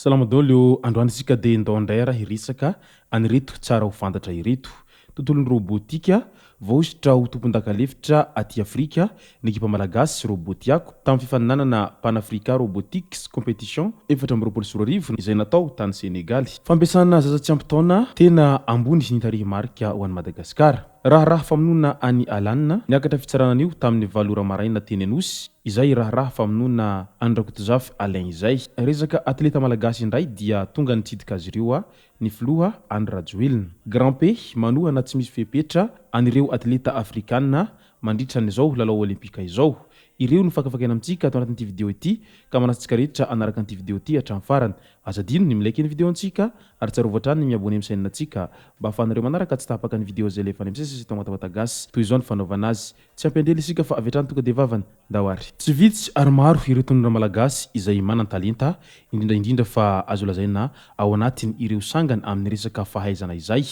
Salama daholo ô, androany isika dia ndao indray ara hiresaka an'ireto tsara ho fantatra ireto. Tontolon'ny robotika, voahosotra ho tompondaka lefitra aty Afrika ny ekipa malagasy Robotiako tamin'ny fifaninanana Pan Africa Robotics Competition 2024 izay natao tany Senegaly. Fampiasana zaza tsy ampy taona, tena ambony ny tarehimarika ho an'i Madagasikara. Raharaha famonoana an'i Alan, niakatra fitsarana anio tamin'ny valo ora maraina teny Anosy izay raharaha famonoana an'i Rakotozafy Alain izay. Resaka atleta malagasy indray dia tonga nitsidika azy ireo ny filoha Andry Rajoelina. Grand P manohana tsy misy fepetra an'ireo atleta afrikana mandritra an'izao lalao olimpika izao. Ireo no fakafakaina amintsika ato anatin'ity video ity ka manasa antsika rehetra hanaraka an'ity video ity hatramin'ny farany. Aza adino ny mi-like ny video antsika ary tsarovy hatrany ny mi-abonner amin'ny chaîne antsika mba ahafahanareo manaraka tsy tapaka ny video izay alefa any amin'ny sesy eto Matavata Gasy. Toy izao ny fanaovana azy. Tsy ampiandrela isika fa avy hatrany tonga dia vavany. Ndao ary. Tsy vitsy ary maro ireo tanora malagasy izay manan-talenta, indrindra indrindra fa azo lazaina ao anatin ireo sangany amin'ny resaka fahaizana izay,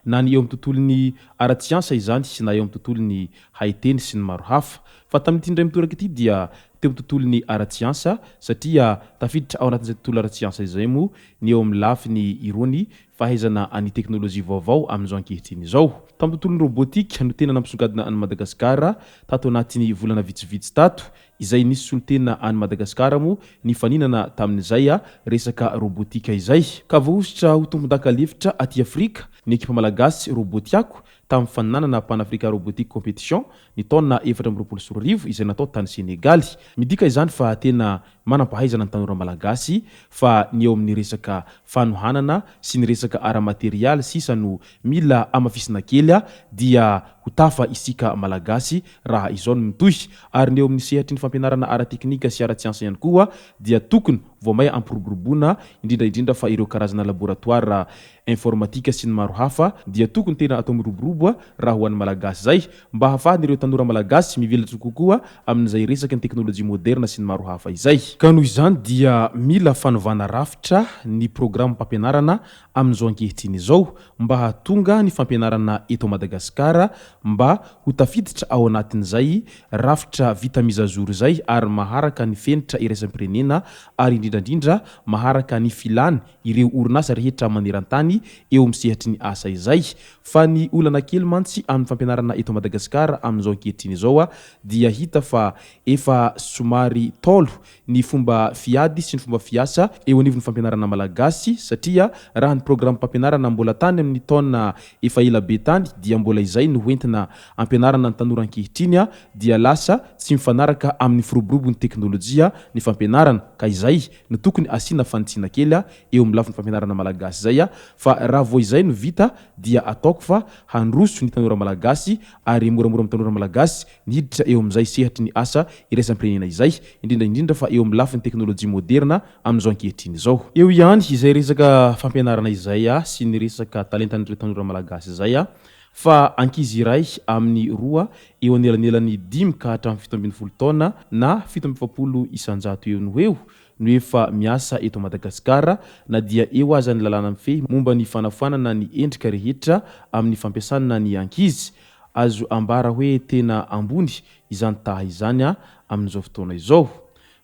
na ny eo amin'ny tontolon'ny ara-tsiansa izany na eo amin'ny tontolon'ny haiteny sy ny maro hafa. Fa tamin'ity indray mitoraka ity dia teo amin'ny tontolon'ny ara-tsiansa satria tafiditra ao anatin'izay tontolo ara-tsiansa izay moa ny eo amin'ny lafiny irony fahaizana an'ny teknolojia vaovao amin'izao ankehitriny izao. Tamin'ny tontolon'ny robotika no tena nampisongadina an'i Madagasikara tato anatin'ny volana vitsivitsy tato, izay nisy solontena an'i Madagasikara moa nifaninana tamin'izay resaka robotika izay. Ka voahosotra ho tompondaka lefitra aty Afrika ny ekipa malagasy Robotiako tamin'ny faninanana Pan Africa Robotic Competition ny taona 2024 izay natao tany Senegaly. Midika izany fa tena manam-pahaizana ny tanora malagasy fa ny eo amin'ny resaka fanohanana sy ny resaka ara-materialy sisa no mila hamafisina kely dia ho tafa isika malagasy raha izao no mitohy. Ary ny eo amin'ny sehatry ny fampianarana ara-teknika sy ara-tsiansa ihany koa dia tokony vao may ampiroboroboana indrindra indrindra fa ireo karazana laboratoara informatika sy ny maro hafa dia tokony tena atao miroborobo raha ho an'ny Malagasy izay mba hahafahan'ireo tanora Malagasy mivelatra kokoa amin'izay resaky ny teknolojia moderna sy ny maro hafa izay. Ka noho izany dia mila fanovana rafitra ny programam-pampianarana amin'izao ankehitriny izao mba hahatonga ny fampianarana eto Madagasikara mba ho tafiditra ao anatin'izay rafitra vita mise à jour izay ary maharaka ny fenitra iraisam-pirenena ary indrindra indrindra maharaka ny filany ireo orinasa rehetra maneran-tany eo amin'ny sehatry ny asa izay. Fa ny olana kely mantsy amin'ny fampianarana eto Madagasikara amin'izao ankehitriny izao dia hita fa efa somary ntaolo ny fomba fiady sy ny fomba fiasa eo anivon'ny fampianarana malagasy satria raha ny programam-pampianarana mbola tany amin'ny taona efa ela be tany dia mbola izay no hoentina ampianarana ny tanora ankehitriny dia lasa tsy mifanaraka amin'ny firoborobon'ny teknolojia ny fampianarana ka izay no tokony asiana fanitsiana kely eo amin'ny lafiny fampianarana malagasy izay fa raha vao izay no vita dia ataoko fa handroso ny tanora malagasy ary moramora amin'ny tanora malagasy ny hiditra eo amin'izay sehatry ny asa iraisam-pirenena izay, indrindra indrindra fa eo amin'ny lafiny teknolojia moderina amin'izao ankehitriny izao. Eo ihany izay resaka fampianarana izay sy ny resaka talentan'ireo tanora malagasy izay fa ankizy iray amin'ny roa eo anelanelan'ny dimy ka hatramin'ny 17 taona na 47% eo no ho eo no efa miasa eto Madagasikara na dia eo aza ny lalàna mifehy momba ny fanafoanana ny endrika rehetra amin'ny fampiasana ny ankizy. Azo ambara hoe tena ambony izany taha izany amin'izao fotoana izao.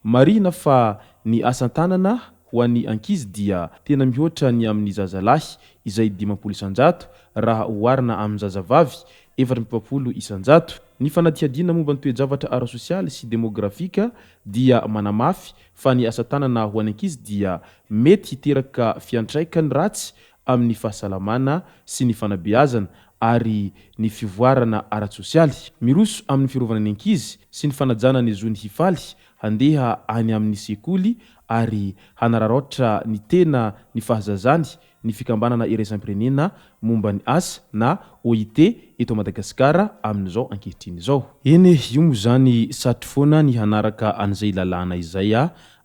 Marihina fa ny asan-tanana ho an'ny ankizy dia tena mihoatra ny amin'ny zazalahy izay 50% raha oharina amin'ny zazavavy 44%. Ny fanadihadiana momba ny toe-javatra ara-sosialy sy demografika dia manamafy fa ny asa tanana ho an'ny ankizy dia mety hiteraka fiantraikany ratsy amin'ny fahasalamana sy ny fanabeazana ary ny fivoarana ara-tsosialy. Miroso amin'ny fiarovana ny ankizy sy ny fanajana ny zony hifaly handeha any amin'ny sekoly ary hanararaotra ny tena ny fahazazany ny fikambanana iraisam-pirenena momba ny asa na OIT eto Madagasikara amin'izao ankehitriny izao. Eny e, io moa izany satry foana ny hanaraka an'izay lalàna izay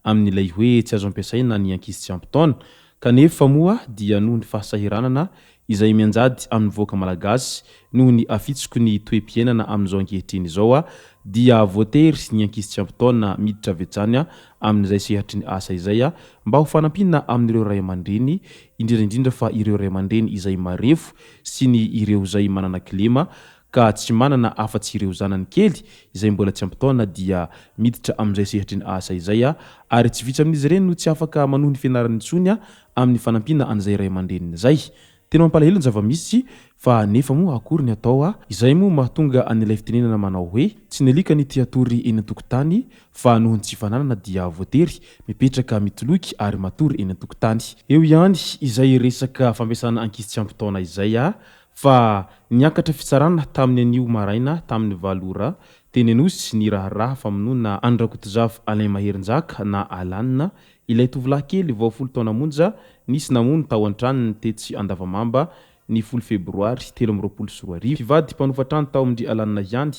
amin'ilay hoe tsy azo ampiasaina ny ankizy tsy ampy taona. Kanefa moa dia noho ny fahasahiranana izay mianjady amin'ny vahoaka malagasy noho ny afitsoko ny toe-piainana amin'izao ankehitriny izao dia voatery ny ankizy tsy ampy taona miditra avy hatrany amin'izay sehatry ny asa izay mba ho fanampiana amin'ireo ray aman-dreny indrindra indrindra fa ireo ray aman-dreny izay marefo sy ny ireo izay manana kilema ka tsy manana afa-tsy ireo zanany kely izay mbola tsy ampy taona dia miditra amin'izay sehatry ny asa izay ary tsy vitsy amin'izy ireny no tsy afaka manohy ny fianarany intsony amin'ny fanampiana an'izay ray aman-dreniny izay. Tena mampalahelo ny zava-misy fa nefa moa akory ny atao a! Izay moa mahatonga an'ilay fitenenana manao hoe tsy ny alika ny tia hatory eny an-tokotany fa noho ny tsy fananana dia voatery mipetraka mitoloky ary matory eny an-tokotany. Eo ihany izay resaka fampiasana ankizy tsy ampy taona izay a! Fa niakatra fitsarana tamin'ny anio maraina tamin'ny valo ora teny Anosy ny raharaha famonoana an-dRakotozafy Alain Maherinjaka na Alan, ilay tovolahy kely vao folo taona monja nisy namono tao an-tranony tetsy Andavamamba ny folo febroary 2023. Mpivady mpanofa trano tao amin-dry Alan ihany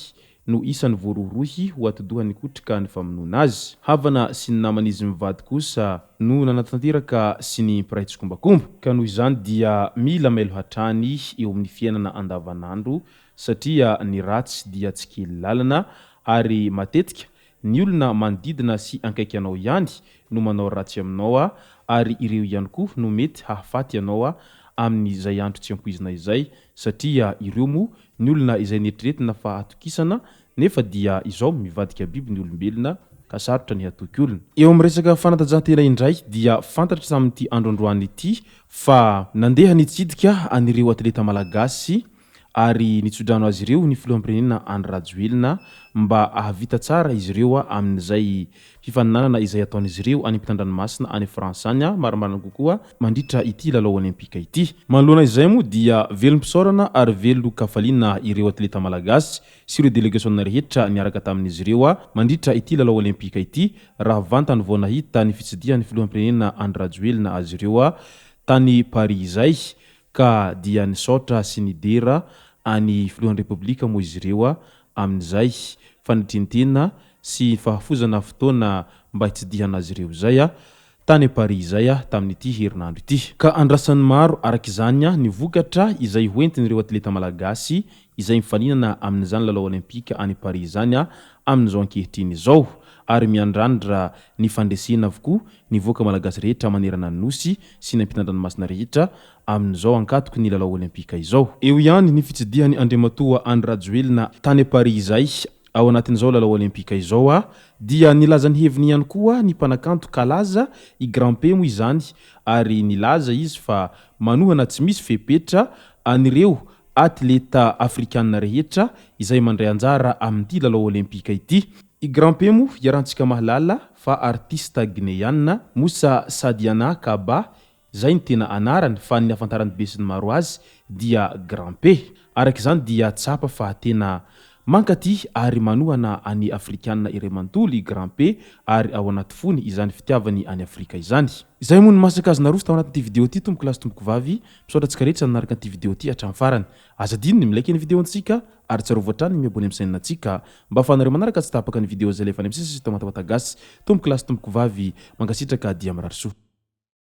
no isan'ny voarohirohy ho atidoha nikotrika ny famonoana azy. Havana sy ny naman'izy mivady kosa no nanatanteraka sy ny mpiray tsikombakomba. Ka noho izany dia mila mailo hatrany eo amin'ny fiainana andavanandro satria ny ratsy dia tsy kely lalana ary matetika ny olona manodidina sy ankaiky anao ihany no manao ratsy aminao ary ireo ihany koa no mety hahafaty anao amin'izay andro tsy ampoizina izay satria ireo moa ny olona izay neritreretina fa atokisana nefa dia izao mivadika biby ny olombelona ka sarotra ny hatoky olona. Eo amin'ny resaka fanatanjahantena indray dia fantatra tamin'ity andro androany ity fa nandeha nitsidika an'ireo atleta malagasy ary nitsodrano azy ireo ny filoham-pirenena Andry Rajoelina mba hahavita tsara izy ireo amin'izay fifaninanana izay ataon'izy ireo any ampitan-dranomasina any France any marimarina kokoa mandritra ity lalao olympika ity. Manoloana izay moa dia velom-pisaorana ary velon-kafaliana ireo atleta malagasy sy ireo delegasiona rehetra niaraka tamin'izy ireo mandritra ity lalao olympika ity raha vantany vao nahita ny fitsidihan'ny filoham-pirenena Andry Rajoelina azy ireo tany Paris izay ka dia nisaotra sy nidera an'i filohan'ny Repoblika moa izy ireo amin'izay fanetren-tena sy fahafozana fotoana mba hitsidihana azy ireo izay tany Paris izay tamin'ity herinandro ity. Ka andrasan'ny maro araka izany ny vokatra izay hoentin'ireo atleta malagasy izay mifaninana amin'izany lalao olympika any Paris izany amin'izao ankehitriny izao ary miandrandra ny fandresena avokoa ny vahoaka malagasy rehetra manerana ny Nosy sy ny ampitan-dranomasina rehetra amin'izao ankatoky ny lalao olympika izao. Eo ihany ny fitsidihan'i Andriamatoa Andry Rajoelina tany Paris izay ao anatin'izao lalao olympika izao dia nilaza ny heviny ihany koa ny mpanakanto kalaza i Grand P moa izany ary nilaza izy fa manohana tsy misy fepetra an'ireo atleta afrikanina rehetra izay mandray anjara amin'ity lalao olympika ity. I Grand P moa iarahantsika mahalala fa artista gineana, Moussa Sadiana Kaba izay no tena anarany fa ny ahafantaran'ny besinimaro azy dia Grand P. Araka izany dia tsapa fa tena mankaty ary manohana an'i Afrikana iray manontolo i Grand P ary ao anaty fony izany fitiavany an'i Afrika izany. Izay moa no masaka azo naroso tao anatin'ity video ity tompoko lahy sy tompoko vavy, misaotra antsika rehetra nanaraka an'ity video ity hatramin'ny farany. Aza adino ny mi-like ny video antsika ary tsarovy hatrany ny mi-abonner amin'ny chaîne antsika mba ahafahanareo manaraka tsy tapaka ny video izay alefa any amin'ny sisa sy eto Matamatagasyy. Tompoko lahy sy tompoko vavy, mankasitraka dia mirary soa.